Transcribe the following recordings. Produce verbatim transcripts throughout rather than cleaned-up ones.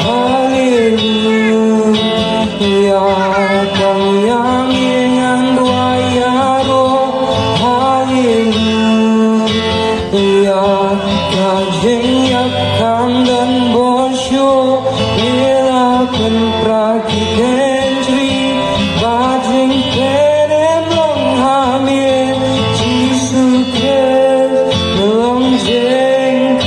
Haleluya, tang ïa ngi ngan duwai ïa ruh. Haleluya, ka jingïap kam don bor shuh. Ngi la pynpra ki kynjri, ba jingpynim long ha me. Jisu Khrist, me long jingkyrmen.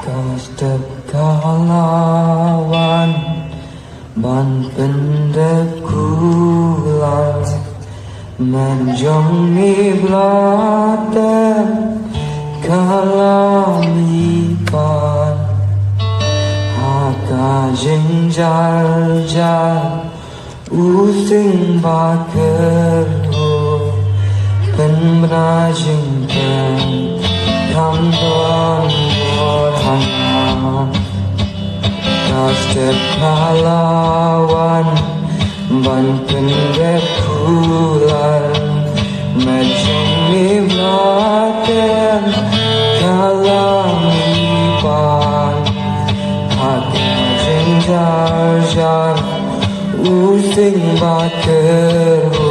Ka step ka la wan ban pyndep kular, met jong me Blei te ka la mih pat ha ka jingjar jar. U sing ba kyrhuh, pynbna jingkyrkhu, kam don bor ha nga. Ka step ka la wan ban pyndep kular, met jong me Blei te ka la mih pat ha ka jingjar jar. U sing ba kyrhuh,